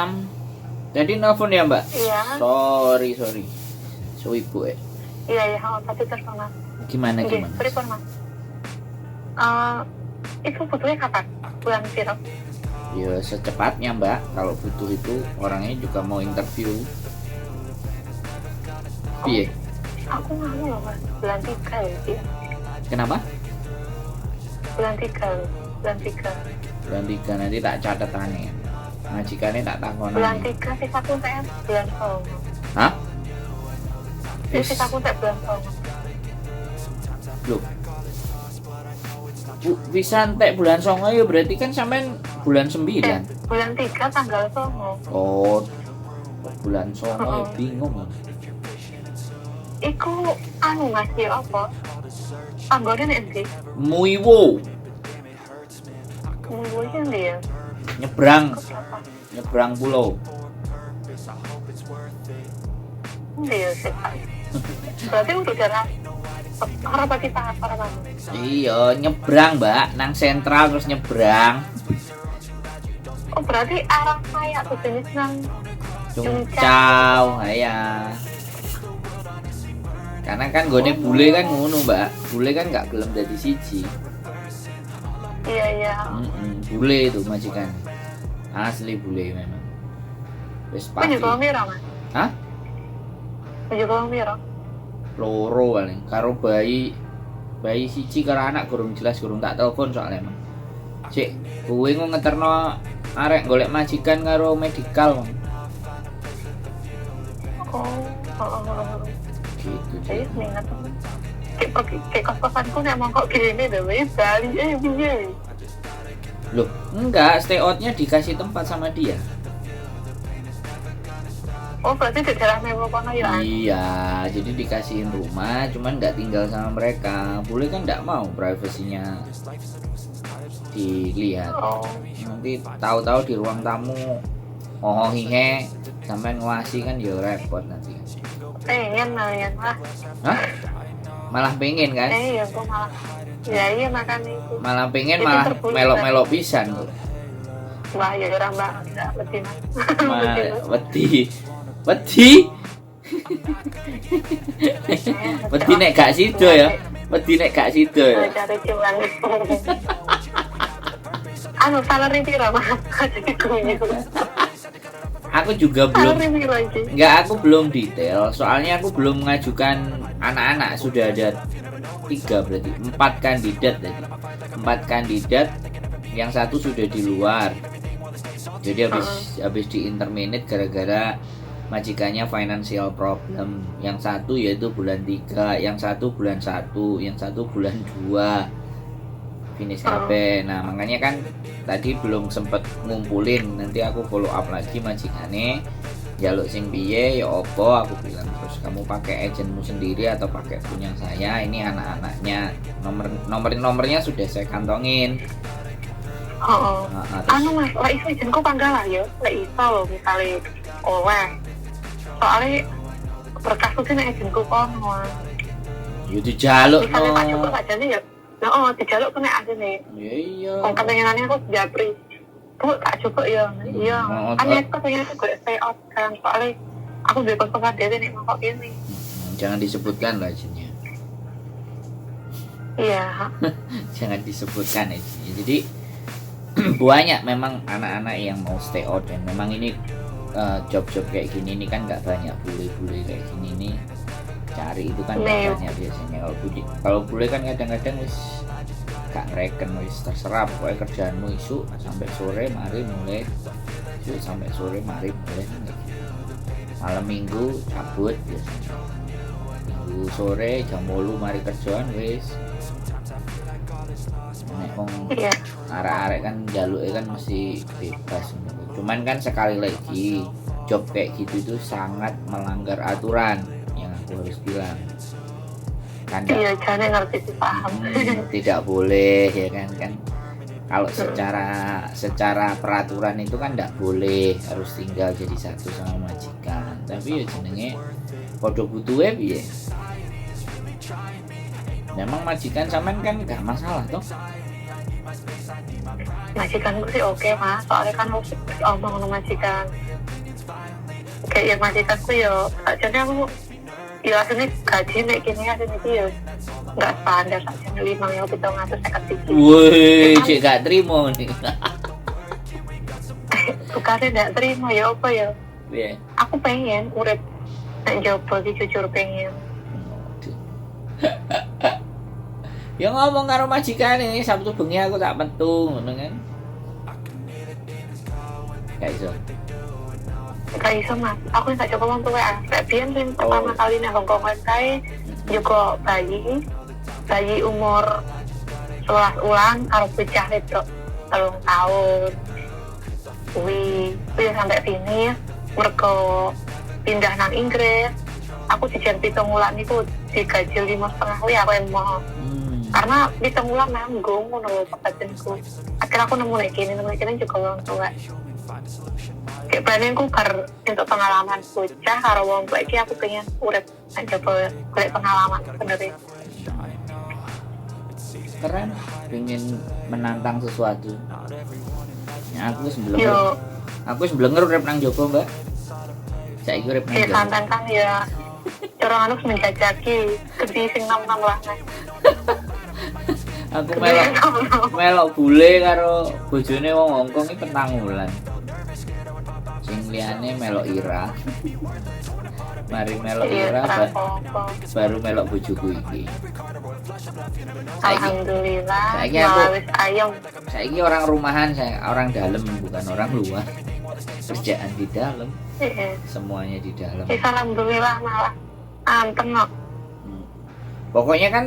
Malam. Tadi nelfon ya, Mbak? Iya. Sorry, sorry. Suwi, Bu. Iya, oh, tadi telepon, Mas. Gimana, Nggih, gimana? Pripun, Mas? Itu butuhnya kapan? Bulan piro? Ya secepatnya, Mbak. Kalau butuh itu orangnya juga mau interview. Piye? Aku nganu loh, Mas. Bulan 3 ya, iya. Kenapa? Bulan 3 loh. Bulan 3. Bulan 3 nanti tak catatannya. Majikannya tak Bulan takonane. 3 sih aku entek bulan 9. Hah? Wis aku entek bulan 9. Loh. Bu, bisa entek bulan 9 ya, berarti kan sampean bulan 9. Bulan 3 tanggal 9. Oh, bulan 9 ya, Heeh. bingung aku. Iku anu, Mas, ya apa? Panggone nek endi? Muiwo. Munggu iki endi ya? Nyebrang, Kok apa? nyebrang pulau. Endi ya sih, Pak? Berarti udah jalan ora pati pasar, Mas. Iya, nyebrang, Mbak, nang sentral terus nyebrang. Oh, berarti arah kayak sejenis nang Cungcau, ya. Karena kan gone bule kan ngono, Mbak. Bule kan nggak gelem dadi siji. Iya. Bule itu majikan. Asli bule memang. Wis Punya pasti. wong piro, Mas? Hah? Punya wong piro? Loro paling. Karo bayi, bayi siji karo anak gurung jelas, gurung tak telepon soalnya emang. Cik, kowe ngo ngeterno arek golek majikan karo medikal. Mang. Oh. Gitu Jadi sih. semangat tuh. Kayak kos-kosanku nek mongkok gini deh, wis bali piye. Loh, enggak, stay out-nya dikasih tempat sama dia. Oh, berarti di daerah Mewo kono ya? An? Iya, jadi dikasihin rumah, cuman nggak tinggal sama mereka. Boleh kan nggak mau privasinya dilihat. Oh, Nanti tahu-tahu di ruang tamu, oh hihe, sampai nguasi kan ya repot nanti. Pengen malian lah. Hah? Malah pengen kan? Ya gua malah. Ya iya makanya itu. Malah pengen Itu malah terbuka. melok-melok pisan kok. Wah, ya ora, Mbak, enggak wedi, Mas. Ma, Wedi, Mas. wedi. Wedi. Wedi nek gak sido ya. Wedi nek gak sido ya. Cari cuan. Anu salary piro, Mas? Jadi guyu. Aku juga belum. Salary piro iki? Enggak, aku belum detail. Soalnya aku belum mengajukan anak-anak. Sudah ada 3 berarti 4 kandidat tadi. 4 kandidat, yang satu sudah di luar. Jadi habis di interminate gara-gara majikannya financial problem. Yang satu yaitu bulan 3, yang satu bulan 1, yang satu bulan 2. Finish kabeh. Nah, makanya kan tadi belum sempet ngumpulin. Nanti aku follow up lagi majikane. Jaluk sing piye ya opo, aku bilang terus kamu pakai agentmu sendiri atau pakai punya saya, ini anak-anaknya nomor nomornya sudah saya kantongin. Heeh. Nah, terus Anu, Mas, lek iso ijenku panggah lah ya, lek iso lho misale oleh. Soalnya berkasku sih nek ijenku kono, Mas. Ya dijaluk Misalnya no. tak cukup aja nih ya. Nah, oh, dijaluk kena aja nih. Ya iya. Wong kepengenannya aku japri. Bu, tak cukup ya. Iya. Oh, Kan oh. aku kepengen aku gue stay out kan. Soalnya aku duwe kos-kosan dhewe nek mongkok kene. Jangan disebutkan lah izinnya. Iya. Jangan disebutkan izinnya. Jadi banyak memang anak-anak yang mau stay out dan memang ini job-job kayak gini ini kan nggak banyak, bule-bule kayak gini nih cari itu kan nggak Nih. banyak biasanya. Kalau bule kan kadang-kadang wis gak ngereken, wis terserah pokoknya kerjaanmu isuk sampai sore mari mulai, isuk sampai sore mari mulai kan kayak gitu. Malam minggu cabut biasanya, minggu sore jam 8 mari kerjaan wis. Nek wong arek-arek kan jaluke kan mesti bebas ngono. Cuman kan sekali lagi job kayak gitu itu sangat melanggar aturan yang aku harus bilang. Kan Iya, jane ngerti sih, paham. Tidak boleh ya kan kan. Kalau secara secara peraturan itu kan tidak boleh, harus tinggal jadi satu sama majikan. Tapi ya jenenge podo butuhe piye. Memang majikan sampean kan gak masalah toh? Majikanku sih oke, Mas. Soalnya kan aku omong sama majikan. Kayak ya majikanku yo sakjane aku ya asline gaji nek kene asline iki yo nggak standar, sakjane 5.750 iki. Woi, cek gak terima nih. Bukannya nggak terima ya apa ya? Piye? Aku pengen urip nek jopo iki, jujur pengen. Aduh. Ya ngomong karo majikane, Sabtu bengi aku tak metu ngono kan. Gak iso. Gak iso, Mas, aku gak coba wong tuwa ah. Lek biyen sing pertama kali nang Hongkong kan kae juga bayi bayi umur 11 ulan karo bocah wedok 3 tahun kuwi. Kuwi sampai finish mergo pindah nang Inggris aku dijan 7 wulan iku digaji 5,5 kuwi aku emoh karena 7 wulan nanggung ngono lho pekerjaanku. Akhirnya aku nemu nek kene, nemu nek kene juga wong tua kayak bandingku bar untuk pengalaman bocah karo wong tua iki. Aku pengen urip nang coba golek pengalaman bener ya. Keren, pengen menantang sesuatu. Ya, aku wis mblenger. Yo. Aku wis mblenger urip nang jobo, Mbak. Saiki urip nang ya jobo. Sampean kan ya cara anu menjajaki gede sing nom-nom lah, Mas. Aku Gede melok sing nom-nom. Melok bule karo bojone wong Hongkong iki 4 wulan. Sing liyane melok Ira. Mari melok Iya, Ira apa-apa. Baru melok bojoku iki. Saiki Alhamdulillah saiki aku malah wis ayem. Saiki orang rumahan saya, orang dalam bukan orang luar. Kerjaan di dalam, semuanya di dalam. Wis alhamdulillah malah anteng kok. Pokoknya kan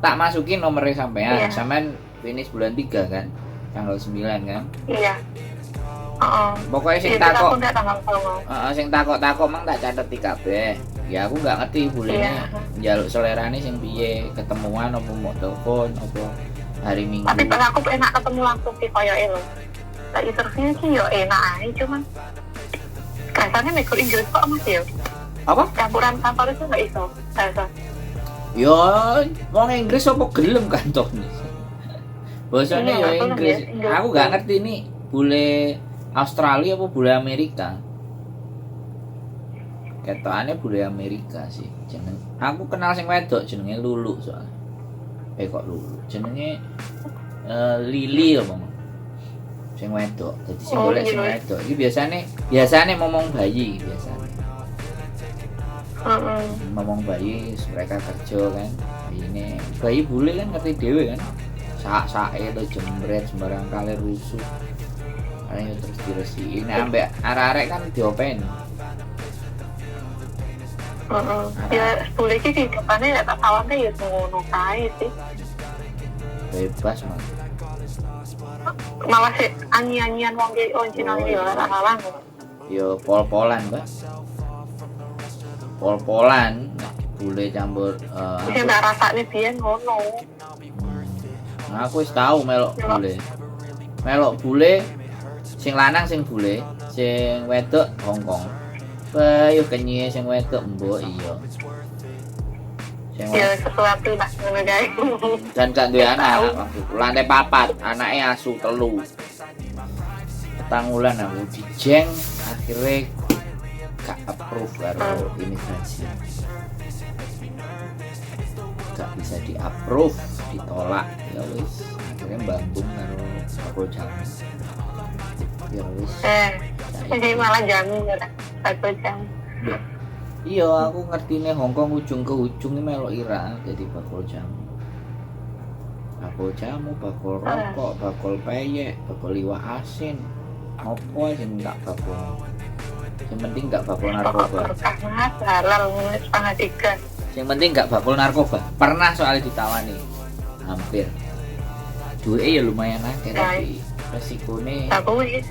tak masukin nomornya sampean. Iya. Sampean finish bulan 3 kan? Tanggal 9 kan? Iya. Heeh. Pokoknya sing Iya, terus takok aku nggak tanggal 9. Heeh, sing takok-takok mang tak catet di kabeh. Ya aku nggak ngerti bulene njaluk selerane sing piye, ketemuan apa mau telepon apa hari Minggu. Tapi pas aku enak ketemu langsung sih koyo lho. Tak interview sih yo enak aja, cuman rasanya nek Inggris kok, Mas, yo. Apa? Campuran campur itu nggak iso bahasa. Ya wong Inggris apa gelem kantornya. Bahasanya Iya, ya nggak gelem Inggris. ya, Inggris. Aku nggak ngerti nih bule Australia apa bule Amerika. Ketokane bule Amerika sih. Jeneng aku kenal sing wedok jenenge Lulu soalnya. Eh, kok Lulu? Jenenge Lili apa mau? Sing wedok. Dadi sing Oh, golek sing iya. wedok. Iki biasane biasane ngomong bayi biasane. Ngomong bayi mereka kerja kan. Ini bayi bule kan ngerti dhewe kan. Sak-sake to jembret sembarang kali rusuh. Ayo terus diresiin. Nek ambek arek-arek kan diopeni. Heeh. Ya boleh iki kehidupannya ya tak sawangke ya ngono kae sih. Bebas, Mas. Malah sih anyi-anyian wong ki wong Cina Oh, ki ya iya. tak sawang. Yo pol-polan, Mbak. Pol-polan nek bule campur Sing aku, tak rasakne biyen ngono. Nah, aku wis tau melok bule. Melok bule sing lanang sing bule, sing wedok Hongkong. Wah, yo kenyihe sing wedok mbok iya. Sing Ya wedok sesuatu lah ngono kae. dan gak duwe anak waktu itu. Lantai papat, anaknya asu telu. 4 wulan aku dijeng, akhirnya gak approve karo imigrasi. Gak bisa di approve, ditolak. Ya wis, akhirnya bambung karo bakul jamu. Ya wis. Eh, Saiki. ini malah jamu ya 1 jam. Loh, iya, aku ngertine Hongkong ujung ke ujung ini melok Ira jadi bakul jamu. Bakul jamu, bakul rokok, bakul peyek, bakul iwak asin. Apa aja sing tak bakul. Yang penting gak bakul Pokok narkoba. berkah, Mas, halal ngono 2.30. Yang penting gak bakul narkoba. Pernah soalnya ditawani. Hampir. Duitnya ya lumayan akeh tapi resikone Aku wis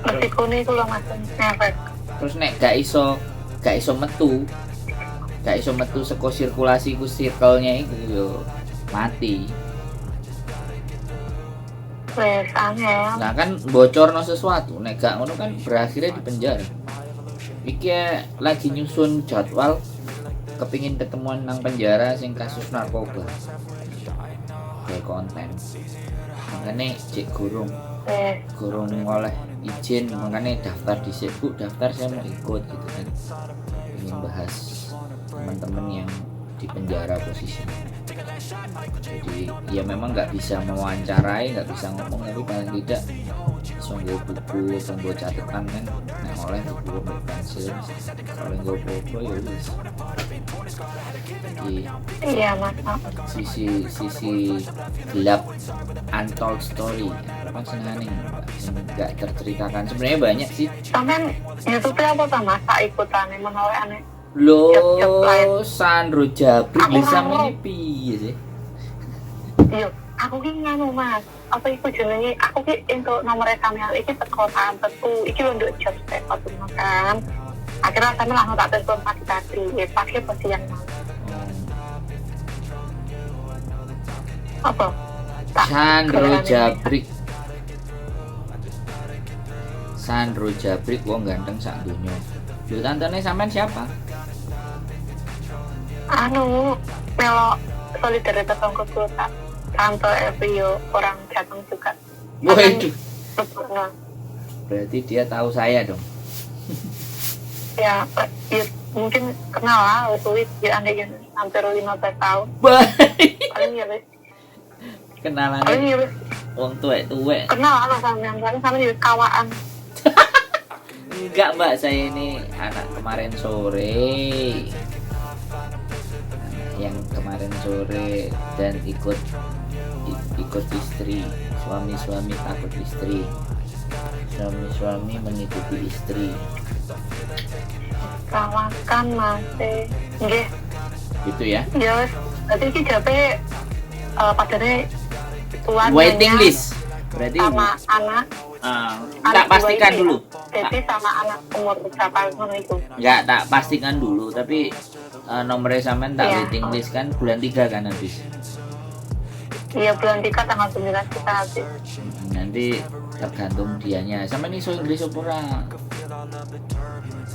resikone iku lho, Mas, ngefek. Terus nek gak iso metu, gak iso metu saka sirkulasi iku, circle-nya iku yo mati. Wes angel. Nah kan bocorno sesuatu, nek gak ngono kan berakhirnya di penjara. Iki ya lagi nyusun jadwal kepingin ketemuan nang penjara sing kasus narkoba kayak konten. Makanya cek gurung gurung oleh izin, makanya daftar di Bu, daftar, saya mau ikut gitu kan, ingin bahas teman-teman yang di penjara posisinya. Jadi ya memang nggak bisa mewawancarai, nggak bisa ngomong, tapi paling tidak iso nggawa buku atau nggawa catatan kan. Nek oleh buku mbek pensil, kalau nggawa apa ya wis. Jadi Iya, Mas. Sisi sisi gelap, untold story apa senengane, Mbak, sing nggak terceritakan sebenarnya banyak sih. Sampean YouTube apa ta, Mas? Tak ikutane menawa aneh. Lo Job-job lain. Sandro Jabrik. Aku Lha ora sampe mau. ini piye sih? Iya, aku ki nganu, Mas. Apa iku jenenge? Aku ki entuk nomor sampean iki teko tanteku. Iki lho nduk job step waktu kan. Akhirnya sampean langsung tak telepon pagi tadi. Ya, pagi apa siang, Mas? Oh. Apa? Tak Sandro golekane. Jabrik, Sandro Jabrik wong ganteng sak donya. Lho, tantene sampean siapa? Anu, melok solidaritas tonggo kota. Tante Evi yo orang Jateng juga. Waduh, Nah, berarti dia tahu saya dong. Ya, ya mungkin kenal lah, wis suwi ya andai yang hampir 15 tahun. Paling ya wis, paling Kenalannya ya wis wong tuwek-tuwek. Kenal lah sampean, soalnya sampean ya kawaan. Enggak, Mbak, saya ini anak kemarin sore. Anak yang kemarin sore dan ikut ikut istri. Suami-suami takut istri. Suami-suami mengikuti istri. Kawakan masih. Nggih, Gitu ya. Ya wis. Berarti iki jape padane tuan Waiting nyonya list. Berarti sama anak tak anak dua pastikan itu ya. dulu. Jadi sama anak umur berapa ngono iku. Enggak, tak pastikan dulu, tapi nomornya sampean tak waiting list kan bulan 3 kan habis. Iya, bulan 3 tanggal 9 kita habis. Nanti tergantung dianya. Sampean iso Inggris apa ora?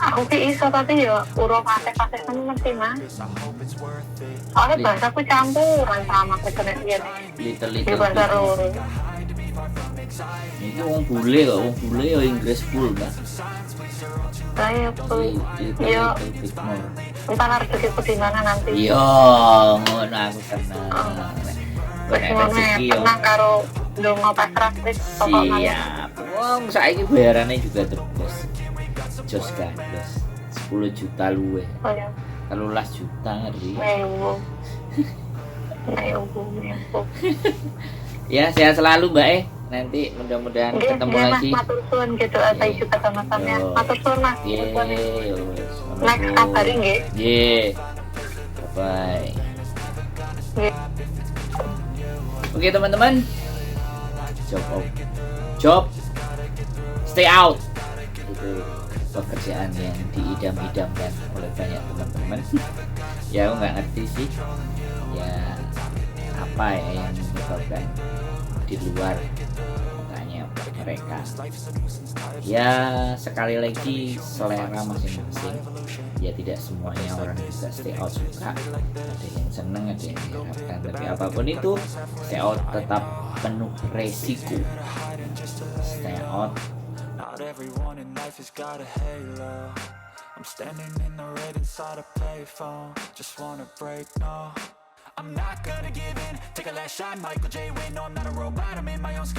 Aku ki iso, tapi ya urung fasih-fasih temen sih, Mas. Soalnya bahasaku campuran sama kerjane biyen. Little Di little bahasa bit. loro. Ini wong bule kok, wong bule ya Inggris full, Mbak. Lah ya kuwi. Little Yo, little bit more. Entah rezekiku di mana nanti. Iya, ngono aku seneng. Wis Nek ngono ya, rezeki yo. tenang karo ndonga pasrah wis pokoknya. Siap. Wong saiki bayarannya juga the best. Jos gandos. 10 juta luwih. Oh ya, 13 juta ngerti. mewu. Mewu, mewu. Ya, sehat selalu, Mbak eh. Nanti mudah-mudahan Nggih, ketemu nggih, Mas, lagi. matur suwun gitu atau juga sama sampean. Yo. Matur suwun, Mas. Ye, yo, Next kabari nggih. Ye. Bye. Nggih. Oke, teman-teman. Job off. Job stay out. Itu pekerjaan yang diidam-idamkan oleh banyak teman-teman. Ya aku nggak ngerti sih. Ya apa ya yang menyebabkan di luar katanya mereka. Ya sekali lagi selera masing-masing. Ya tidak semuanya orang juga stay out suka. Ada yang seneng, ada yang diharapkan. Tapi apapun itu, stay out tetap penuh resiko. Stay out Not everyone in life has got a halo. I'm standing in the red inside a payphone. Just wanna break, no. I'm not gonna give in. Take a last shot, Michael J. Win. No, I'm not a robot. I'm in my own skin.